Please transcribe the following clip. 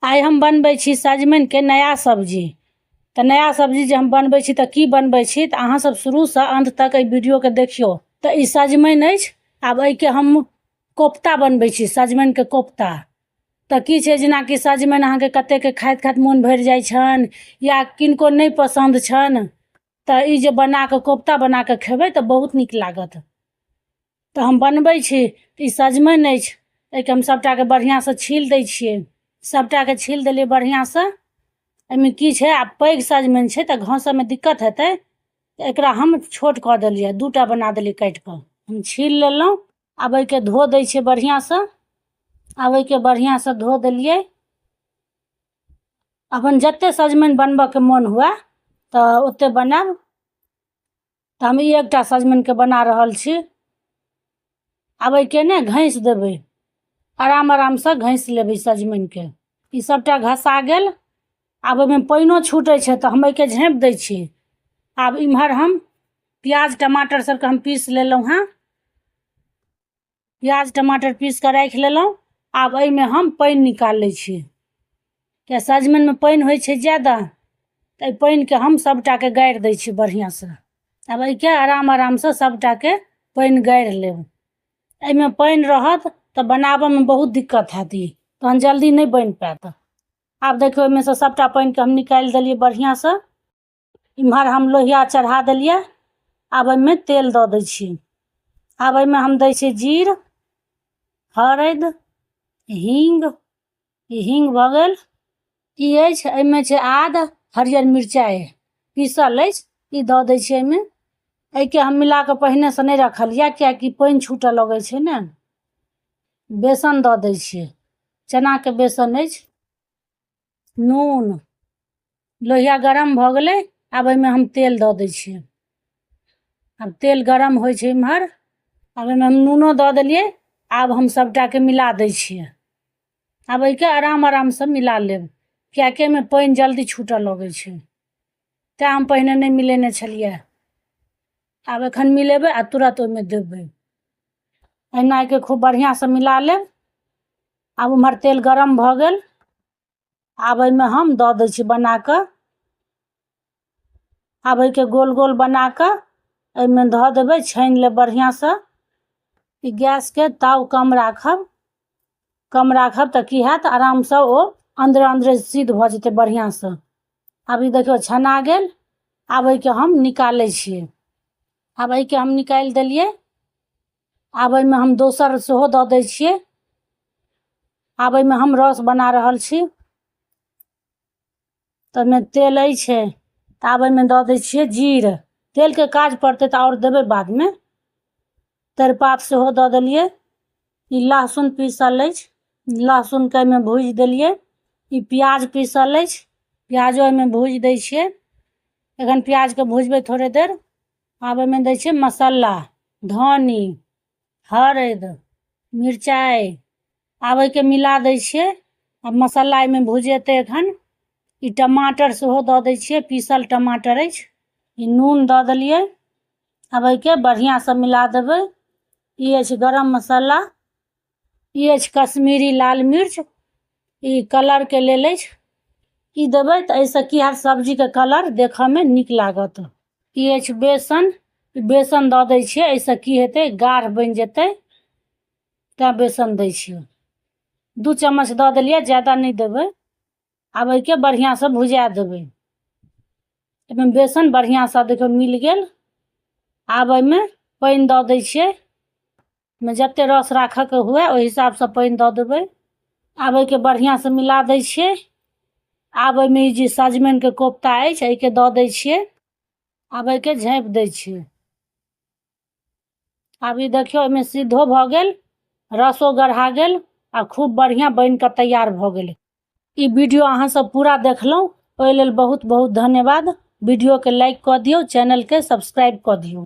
आइ हम बनबै छी सजमनिके नया सब्जी। तऽ नया सब्जी जे हम बनबै छी तऽ की बनबै छी, तऽ अहाँ सब शुरूसँ अन्त तक एहि वीडियोके देखियौ। तऽ ई सजमनि अछि, आब एहिके हम कोफ्ता बनबै छी, सजमनिके कोफ्ता। तऽ की छै, जेनाकि सजमनि अहाँके कतेकके खाइत खाइत मोन भरि जाइ छनि या किनको नहि पसन्द छनि, तऽ ई जे बनाकऽ कोफ्ता बनाकऽ खेबै तऽ बहुत नीक लागत। तऽ हम बनबै छी। ई सजमनि अछि, एहिके हम सभटाके बढ़िआँसँ छील दै छियै। सभटाके छील देलियै बढ़िआँसँ। एहिमे की छै, आब पैघ सजमनि छै तऽ घसऽमे दिक्कत हेतै, तऽ एकरा हम छोट कऽ देलियै, 2टा बना देलियै काटि कऽ। हम छील लेलहुँ, आब एहिके धो दै छियै बढ़िआँसँ। आब एहिके बढ़िआँसँ धो देलियै। अपन जतेक सजमनि बनबऽके मोन हुए तऽ ओतेक बनायब। तऽ हम ई एकटा सजमनिके बना रहल छी। आब एहिके ने घसि देबै, आराम आरामसँ घसि लेबै सजमनिके। ई सभटा घसा गेल। आब ओहिमे पानिओ छूटै छै तऽ हम एहिके झाँपि दै छी। आब इम्हर हम प्याज टमाटर सभके हम पीस लेलहुँ हँ। प्याज टमाटर पीस कऽ राखि लेलहुँ। आब एहिमे हम पानि निकालि लै छी, किया सजमनिमे पानि होइ छै ज्यादा। तऽ एहि पानिके हम सभटाके गाड़ि दै छी बढ़िआँसँ। आब एहिके आराम आरामसँ सभटाके पानि गाड़ि लेब। एहिमे पानि रहत तऽ बनाबऽमे बहुत दिक्कत हैत, ई तहन जल्दी नहि बनि पायत। आब देखियौ, ओहिमे सँ सभटा पानिके हम निकालि देलियै बढ़िआँसँ। इम्हर हम लोहिया चढ़ा देलियै। आब एहिमे तेल दऽ दै छी। आब एहिमे हम दै छियै जीर, हरदि, हींग। ई हींग भऽ गेल। ई अछि, एहिमे छै आद, हरियर मिरचाइ पीसल अछि, ई दऽ दै छियै एहिमे। एहिके हम मिला कऽ पहिनेसँ नहि रखलियै, किएकि पानि छूटऽ लगै छै ने। बेसन दऽ दै छियै, चनाके बेसन अछि। नून। लोहिया गरम भऽ गेलै। आब एहिमे हम तेल दऽ दै छियै। आब तेल गरम होइ छै इम्हर। आब एहिमे हम नूनो दऽ देलियै। आब हम सभटाके मिला दै छियै। आब एहिके आराम आरामसँ मिला लेब, किएकि एहिमे पानि जल्दी छूटऽ लगै छै, तेँ हम पहिने नहि मिलेने छलियै। आब एखन मिलेबै आ तुरत ओहिमे देबै। एना एहिके खूब बढ़िआँसँ मिला लेब। आब उम्हर तेल गरम भऽ गेल। आब एहिमे हम दऽ दै छी बना कऽ। आब एहिके गोल गोल बना कऽ एहिमे धऽ देबै, छानि लेब बढ़िआँसँ। ई गैसके ताव कम राखब। कम राखब तऽ की हैत, आरामसँ ओ अन्दरे अन्दरे सिद्ध भऽ जेतै बढ़िआँसँ। आब ई देखियौ, छना गेल। आब एहिके हम निकालै छियै। आब एहिके हम निकालि देलियै। आब एहिमे हम दोसर सेहो दऽ दै छियै। आब एहिमे हम रस बना रहल छी। तऽ ओहिमे तेल अछि, तऽ आब एहिमे दऽ दै छियै जीर। तेलके काज पड़तै तऽ आओर देबै बादमे। तेजपात सेहो दऽ देलियै। ई लहसुन पीसल अछि, लहसुनके एहिमे भूजि देलियै। ई प्याज पीसल अछि, प्याजो एहिमे भूजि दै छियै। एखन प्याजके भुजबै थोड़े देर। आब एहिमे दै छियै मसाला, धनी, हरदि, मिरचाइ। आब एहिके मिला दै छियै। आब मसाला एहिमे भुजेतै एखन। ई टमाटर सेहो दऽ दै छियै, पीसल टमाटर अछि। ई नून दऽ देलियै। आब एहिके बढ़िआँसँ मिला देबै। ई अछि गरम मसाला, ई अछि कश्मीरी लाल मिर्च, ई कलरके लेल अछि। ई देबै तऽ एहिसँ की हैत, सब्जीके कलर देखऽमे नीक लागत। ई अछि बेसन, बेसन दऽ दै छियै। एहिसँ की हेतै, गाढ़ बनि जेतै, तैँ बेसन दै छियै। 2 चम्मच दऽ देलियै, ज्यादा नहि देबै। आब एहिके बढ़िआँसँ भुजा देबै। एहिमे बेसन बढ़िआँसँ देखियौ मिल गेल। आब एहिमे पानि दऽ दै छियै। एहिमे जतेक रस राखऽके हुए, ओहि हिसाबसँ पानि दऽ देबै। आब एहिके बढ़िआँसँ मिला दै छियै। आब एहिमे ई जे सजमनिके कोफ्ता अछि, एहिके दऽ दै छियै। आब एहिके झाँपि दै छियै। आब ई देखियौ, एहिमे सिद्धो भऽ गेल, रसो गढ़ा गेल आ खूब बढ़िआँ बनि कऽ तैयार भऽ गेलै। ई वीडियो अहाँ सब पूरा देखलहुँ, ओहि लेल बहुत बहुत धन्यवाद। वीडियोके लाइक कऽ दियौ, चैनलके सब्सक्राइब कऽ दियौ।